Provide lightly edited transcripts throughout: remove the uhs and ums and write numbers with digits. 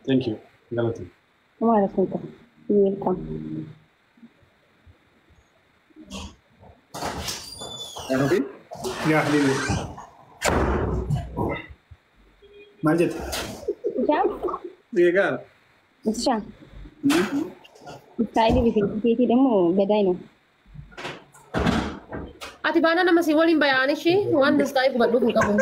Thank you. Galatoom. Maal kun qabu? Welcome. Yaa habibi. Maal jette? Ishaan? Egaa. Ishaan? Istaayilii rifeensa keetii ደግሞ ገዳይ ነው። Ati baana nama si waliin bayaan ishii waan dastaa gubadhuuf hin qabu.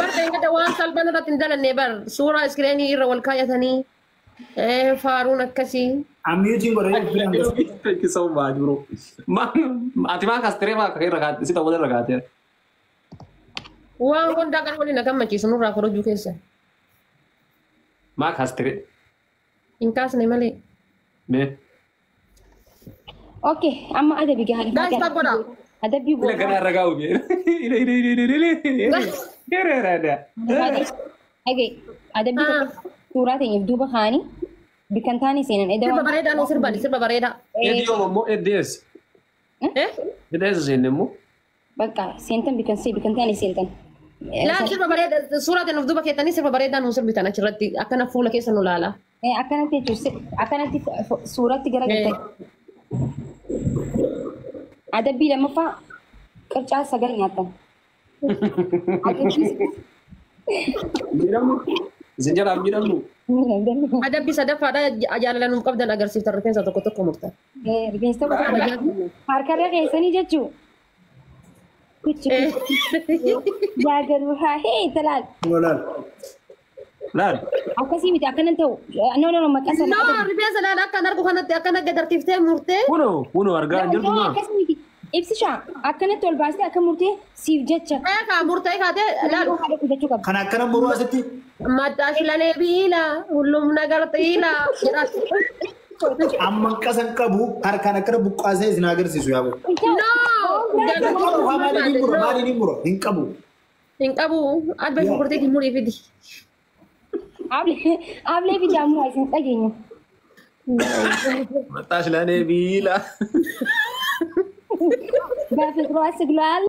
Bar dheengadda waan salphaan irratti hin dalanne bar suuraa iskireenii irra wal kaayatanii faaruun akkasii. Ammuutiin godhee biraan gasa. Thank you so much, bro. Ati maa kaastiree maa irra kaate si ta'uu irra kaate. Waan hundaa kan waliin na gammachiisu nurraa korojuu keessa. Maa kaastiree. Hin kaasne malee. Mee. Okay, amma adabi gahaa. Guys, tap godhaa. Adabbii Ila kana irra gaa'u bee. Ila ila ila ila ila ila. Ila ila. Dhagee, adabbii tokko suuraa teenyeef duuba kaanii bikkan taane seenan edda Sirba bareedaa nuu sirbani sirba bareedaa. Eddi yoom ammoo eddi eessa? Eddi eessa seenne immoo? Bakka seentan bikkan see bikkan taane seentan. Laal sirba bareedaa suuraa teenyeef duuba keettanii sirba bareedaa nuu sirbitan achirratti akkana fuula keessa nu laala. Akkanatti jechuun akkanatti suuratti garagaltan. Adabbii lammaffaa qircaa 9 nyaattan. Miidhamnu. Isin jalaa miidhamnu. Adabbii sadaffaadha jaalala nuuf qabdan agarsiiftan rifeensa tokko tokko murtan. Rifeensa tokko tokko harkarra keessanii jechuu. Kuchi yaa garuu haa hee talaal. Laal. Laal. Akkasii miti akkanan ta'u. No no no maqaa sana. No rifeensa laala akkan argu kanatti akkana gadartiiftee murtee. Kunoo kunoo argaa hin jirtu maa. Akkasii miti. Ibsishaa akkanatti ol baastee akka murtee siif jecha. Eegaa murtee kaatee laalu. Jechuu qabda. Kan akkana muruu asitti. Maddaa shilalee biila hullum nagar xiila jedha. Amma qasan qabu harkaan akkana buqqaasee isin agarsiisu yaaboo. No! Qabu haa maaliin hin muru maaliin hin muru hin qabu. Hin qabu adba shunkurteetiin murii fidi. Ablee fi jaamuu isin dhageenyu. Maddaa shilalee biila. በፍቅሯ ስግሏል።